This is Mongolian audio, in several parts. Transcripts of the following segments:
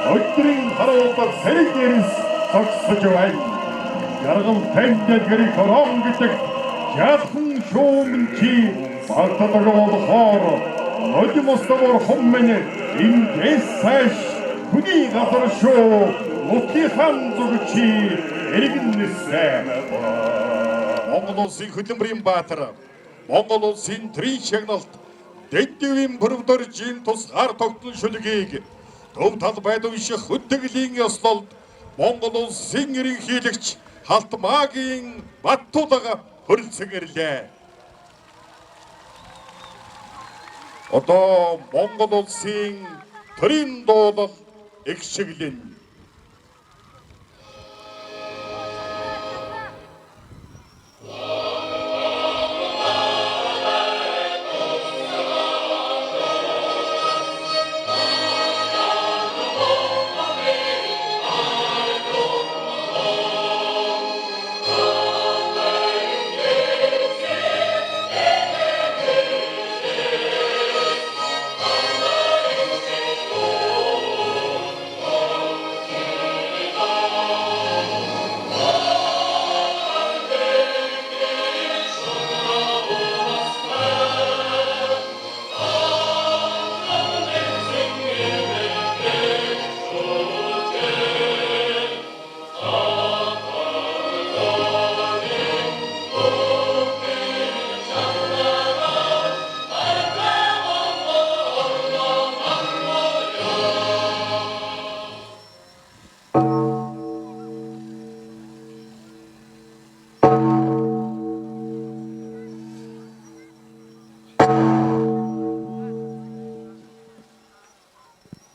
Өдрийн харуулдаг сэрэг дээрс зогсож байна. Жаргал тань дэлгэрийг хорон гэдэг жалхан шүүмэн чи балтадаг болохоор нодимостовор хуммэн эндээс цааш хүний газар шүү нутгийнхаа зүг чи эргэнэсэ. Монгол улсын хөдөлмөрийн баатар, Монгол улсын төрийн шагналт Дэдвийн бүрвдөржийн тусгаар тогтнол шүлгийг төв талбайд унших хөтгөлийн ёслолд Монгол улсын ерөнхийлөгч Халтмаагийн Баттулга хүрэлцэн ирлээ. Одоо Монгол улсын төрийн дуулал эгшиглэн.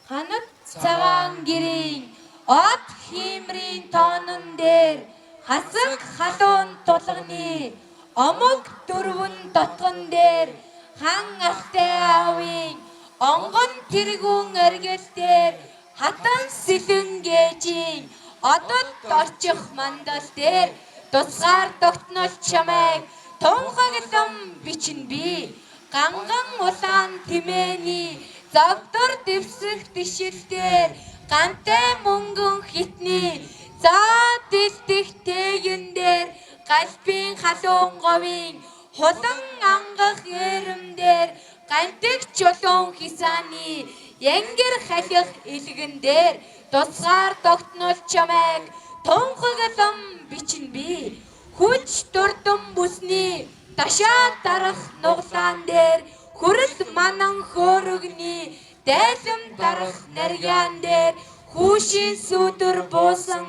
Ханад цагаан гэрийн од хиймрийн тоонон дээр хасаг халуун тулганы омог дөрвөн дотгон дээр хан алтай аавын онгон тэргүүн оргил дээр хатан сэлэн гээжийн одод орчих мандал дээр тусгаар тогтнол чамайг тунхаглан бичин би ганган улаан тэмээний зовдор дэвсэх дэшил дээр гантай мөнгөн хитний заа дэлдэх тээгэн дээр галбын халуун говийн хулан ангах эрэм дээр гантыг чулуун хисааны янгир халих илгэн дээр тусгаар тогтнол чамайг тунхаглан бичин би хүч дурдан бүсний ташаа дарах нуглаан дээр хөрөл манан хөөрөгний дайлам дарах нарьяан дээр хүүшийн сүүдэр буусан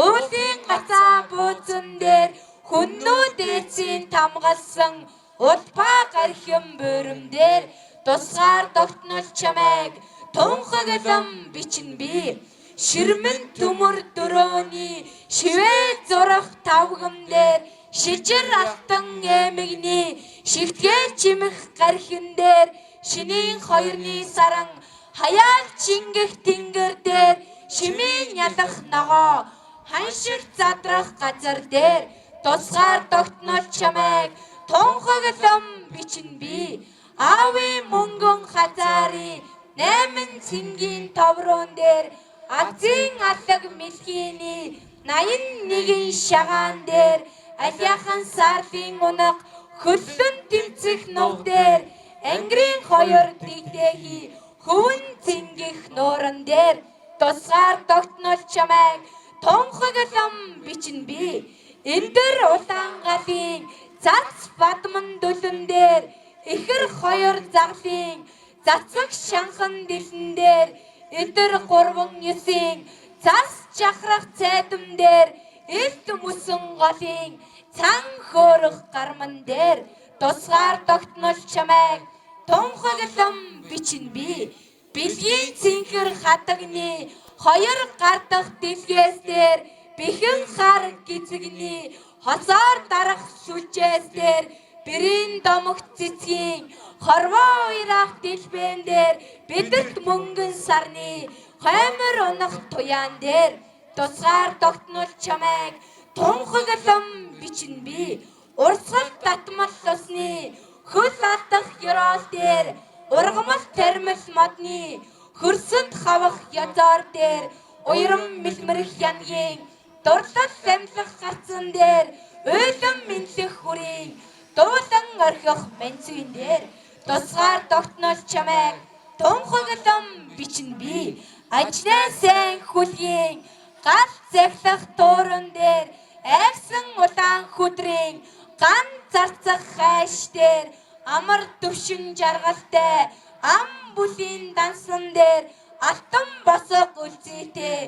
уулын гацаа бууцан дээр хүннүү дээдсийн тамгалсан улбаа гархин буурам дээр тусгаар тогтнол чамайг тунхаглан бичин би ширмэн төмөр дөрөөний шивээ зурах тавган дээр шижир алтан эмэгний шигтгээ чимэх гархин дээр шинийн хоёрны саран хаяал чингэх тэнгэр дээр шимийн ялах ногоо ханшиг задрах газар дээр тусгаар тогтнол чамайг тунхаглан бичин би аавын мөнгөн хазаарын найман цэнгийн товрон дээр азийн алаг мэлхийний 81 шагаан дээр алиахан сарлын унаг хөллөн тэмцэх нуг дээр ангирын хоёр дэгдэхи хөвөн цэнгэх нууран дээр тусгаар тогтнол чамайг тунхаглан бичин би эндэр улаан галын цац бадман дүлэн дээр ихэр хоёр заглын цацаг шанхан дэлэн дээр эдэр 3 9-ийн цас жахрах цайдам дээр элт мөсөн голын цан хөөрөх гарман дээр тусгаар тогтнол чамайг тунхаглан бичин би бэлгийн цэнхэр хадагны хоёр гардах дэлгээс дээр бэхэн хар гизэгний хосоор дарах сүлжээс дээр бэрийн домогт цэцгийн хорвоо уярах дэлбэн дээр бидэрт мөнгөн сарны хоймор унах туяан дээр тусгаар тогтнол чамайг тунхаглан бичин би урсгал татмал усны хөл алдах ёроол дээр ургамал тармил модны Хөрсөнд хавах язаар дээр уяран мэлмэрх янгийн дурлал амьлах гарцан дээр уйлан мэдлэх хүрийн дуулан орхих манцгийн дээр тусгаар тогтнол чамайг тунхаглан бичнэ би. Ажнаа сайн хүлгийн гал захлах тууран дээр айгсан улаан хүдрийн ган зарцах хайш дээр амар төвшин жаргалтай ам бүлийн дансан дээр алтан босго үлзийтэй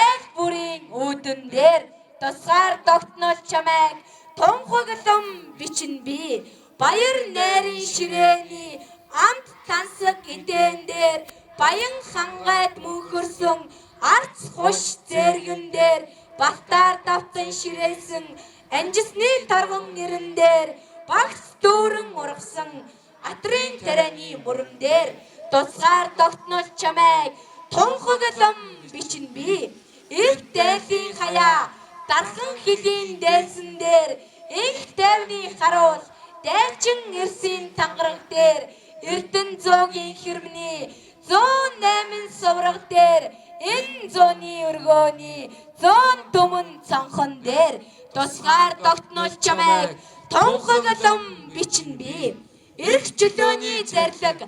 айл бүрийн үүдэн дээр тусгаар тогтнол чамайг тунхаглан бичнэ би. Баяр найрын ширээний амт тансаг эдэн дээр баян хангайд мөнхөрсөн арц хуш зэргэн дээр балтаар давтан ширээсэн анжисны тарган нэрэн дээр багц дүүрэн ургасан атрын тарианы мөрөн дээр тусгаар тогтнол чамайг тунхаглан бичнэ би. Их дайлийн хаяа дархан хөлийн дайсан дээр их тайвны харуул дайчин эрсийн тангараг дээр Эрдэнэ зуугийн хэрмний 108 сувраг дээр энэ зууны өргөөний 100 түмэн цонхон дээр тусгаар тогтнол чамайг тунхаглан бичнэ би. Эрх чөлөөний зарлиг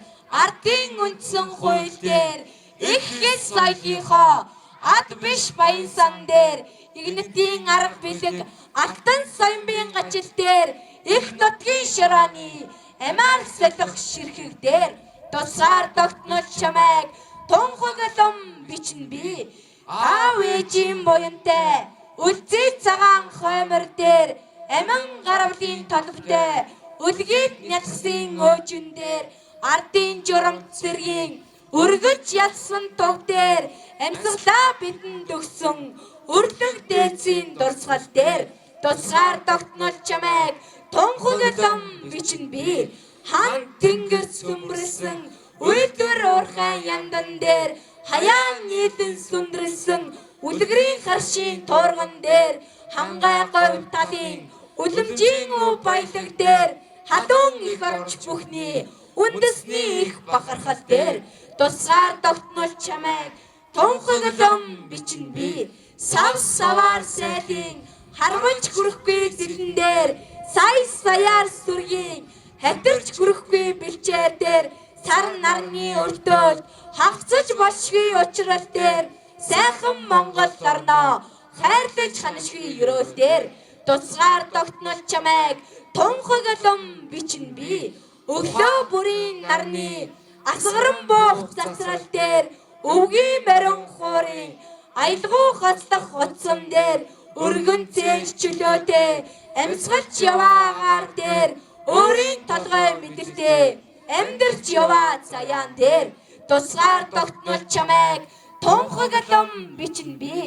ардын үндсэн хууль дээр их хэл соёлынхоо ад биш баян сан дээр игнэтийн арга бэлэг алтан соёмбын гачил дээр их нутгийн шорооны амиар солих ширхэг дээр тусгаар тогтнол чамайг тунхаглан бичнэ би. Аав ээжийн буянтай үлзий цагаан хоймор дээр амин гарвлын толботой өлгийт нялсын өөжин дээр ардын журамт цэргийн өргөж ялсан туг дээр амьсгалаа бидэнд өгсөн өрлөг дээдсийн дурсгал дээр тусгаар тогтнол чамайг тунхаглан бичнэ би. Хан тэнгэр сүмбэрлсэн үйлдвэр уурхай яндан дээр хаяан нийлэн сүндрэлсэн үлгэрийн харшийн туурган дээр хангай говь талын үлэмжийн өв баялаг дээр халуун их оронч бүхний үндэсний их бахархал дээр тусгаар тогтнол чамайг тунхаглан бичнэ би. Сав саваар сайлын харваж хүрэхгүй зэлэн дээр сая саяар сүргийн хатирч хүрэхгүй бэлчээр дээр сар нарны өртөөлд хагцаж болшгүй учрал дээр сайхан Монгол орноо хайрлаж ханашгүй ерөөл дээр тусгаар тогтнол чамайг тунхаглан бичнэ би. Өглөө бүрийн нарны асгаран буух цацрал дээр өвгийн барин хуурын аялгау гоцлох утсан дээр өргөн цээнч чөлөөтэй амьсгалж яваагаар дээр өөрийн толгой мэдэлтэй амьдарч яваа заяан дээр тусгаар тогтнол чамайг тунхаглан бичнэ би.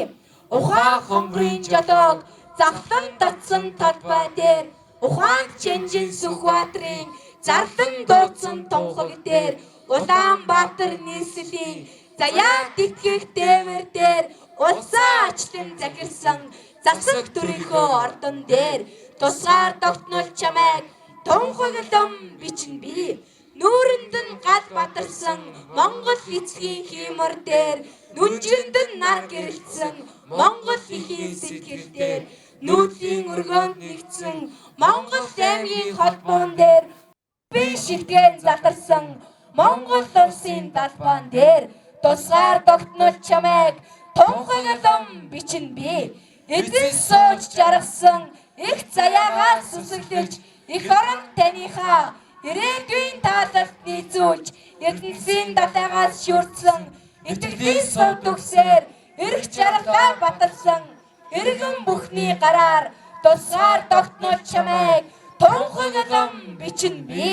Ухаан хонгорын жолоог захлан татсан талбай дээр ухаан чэнжин Сүхбаатарын зарлан дуудсан тунхаг дээр Улаанбаатар нийслэлийн заяа тэтгэх дээвэр дээр улсаа ачлан захирсан засаг төрийнхөө ордон дээр тусгаар тогтнол чамайг тунхаглан бичнэ би. Нүүрэнд нь гал бадарсан Монгол эцгийн хиймор дээр нүнжирэнд нь нар гэрэлтсэн Монгол эхийн сэтгэл дээр нүүдлийн өргөөнд нэгдсэн Монгол аймгийн холбоон дээр би шилтгэн задарсан Монгол улсын далбаан дээр тусгаар тогтнол чамайг тунхаглан бичнэ би. Эзэн сууж жаргасан их заяагаар сүсэглэж их орон таныхаа ирээдүйн таалалд нийцүүлж ертөнцийн далайгаас шүрдсэн итгэлийн сув төгсээр эрх жаргалаа баталсан иргэн бүхний гараар тусгаар тогтнол чамайг тунхаглан бичнэ би.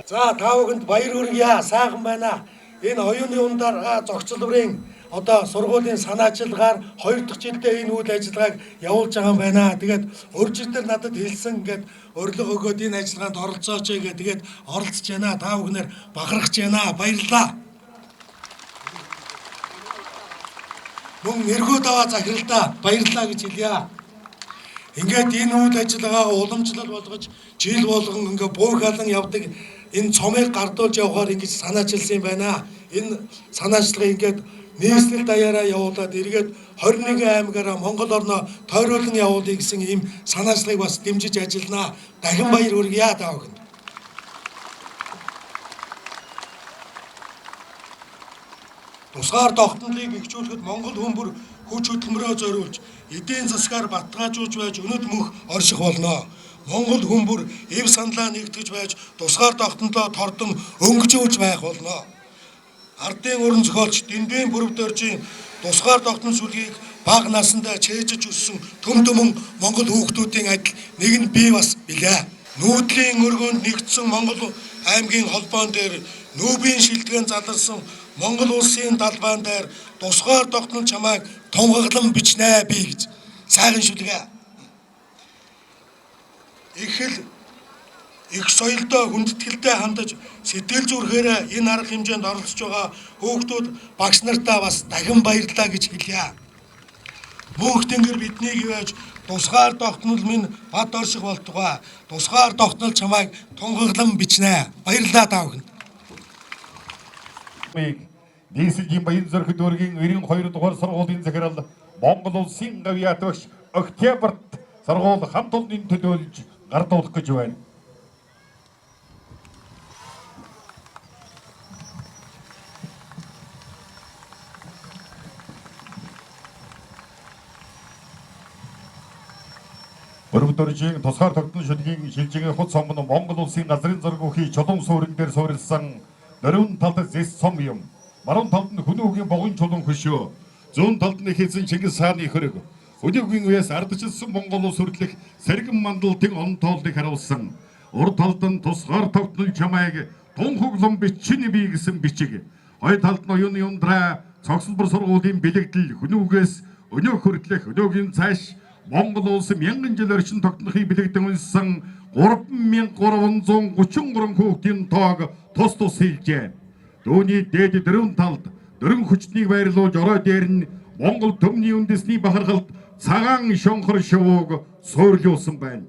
За та бүхэнд баяр хүргье. Сайхан байна. Энэ оюуны ундаар зохицлборын одоо сургуулийн санаачилгаар 2 дахь жилдээ энэ үйл ажиллагааг явуулж байгаа юм байна. Тэгээд урьдчилтэр надад хэлсэн ингээд урилга өгөөд энэ ажиллагаанд оролцооч гээ. Тэгээд оролцож байна. Та бүхнээр бахархаж байна. Баярлалаа. Мөн эргүү даваа захиралдаа баярлалаа гэж хэлье. Ингээд энэ үйл ажиллагаагаа уламжлал болгож жил болгон ингээ буух халан явдаг энэ цомыг гардуулж явахаар ингэж санаачилсан юм байна. Энэ санаачлагыг ингээд нийслэл даяараа явуулаад эргээд 21 аймгаараа Монгол орноо тойруулан явуулъя гэсэн ийм санаачлагыг бас дэмжиж ажиллана. Дахин баяр хүргье та бүхэнд. Тусгаар тогтнолыг бэхжүүлэхэд Монгол хүн бүр хүч хөдөлмөрөө зориулж эдийн засгаар баталгаажуулж байж өнөд мөнх орших болно. Монгол хүн бүр эв саналаа нэгтгэж байж тусгаар тогтнолоо тордон өнгөжүүлж байх болно. Ардын уран зохиолч Дэндүүн Пүрэвдөржийн тусгаар тогтнол сүлгийг бага насндаа чээжиж өссөн төм төмөн Монгол хүүхдүүдийн адил нэг нь би бас билээ. Нүүдлийн өргөөнд нэгдсэн Монгол аймгийн холбоон дээр нүүбийн шилтгэн заларсан Монгол улсын далбаан дээр тусгаар тогтнол чамайг тунгаглан бичнэ би гэж сайхан шүлгээ. Их хэл их соёлдоо хүндэтгэлтэй хандаж сэтгэл зүрхээрээ энэ арга хэмжээнд оролцож байгаа хүүхдүүд багш нартаа бас дахин баярлалаа гэж хэлье. Мөнх тэнгэр биднийг ивэж тусгаар тогтнол минь бат орших болтугай. Тусгаар тогтнол чамайг тунгаглан бичнэ. Баярлалаа та бүхэнд. Нийслэлийн Баян-Зүрх дүүргийн 92 дугаар сургуулийн захирал Монгол улсын гавьяат багш Октябрт сургууль хамт олонны төлөөлж гардуулах гэж байна. Өрөвдөржийн тусгаар тогтнол шүлгийн шилжигийн хуц сум нь Монгол улсын газрын зураг бүхий чулуун суурин дээр суурилсан дөрвөн талд зэс сум юм. Баруун талд нь хүмүүгийн богино чулуун хөшөө. Зүүн талд нь хийсэн Чингис хааны хөрөг. Өдөргийн үеэс ардчилсан Монгол улс хүртэлх сэргэн мандалтын он тооллыг харуулсан. Урд талд нь тусгаар тогтнол чамайг тунхаглан бичин бий гэсэн бичиг. Хойд талд нь оюуны ундраа цогцлбор сургуулийн бэлэгдэл хүмүүгээс өнөөх хүртэлх өнөөгийн цааш Монгол улс мянган жил орчин тогтнохыг бэлэгдэн унссан 3333 хүүхдийн тоог тус тус хэлжээ. Дүүний дээд дөрвөн талд дөрвөн хүчнийг байрлуулж орой дээр нь Монгол төмний үндэсний бахархалд цагаан шонхор шувууг суурлуулсан байна.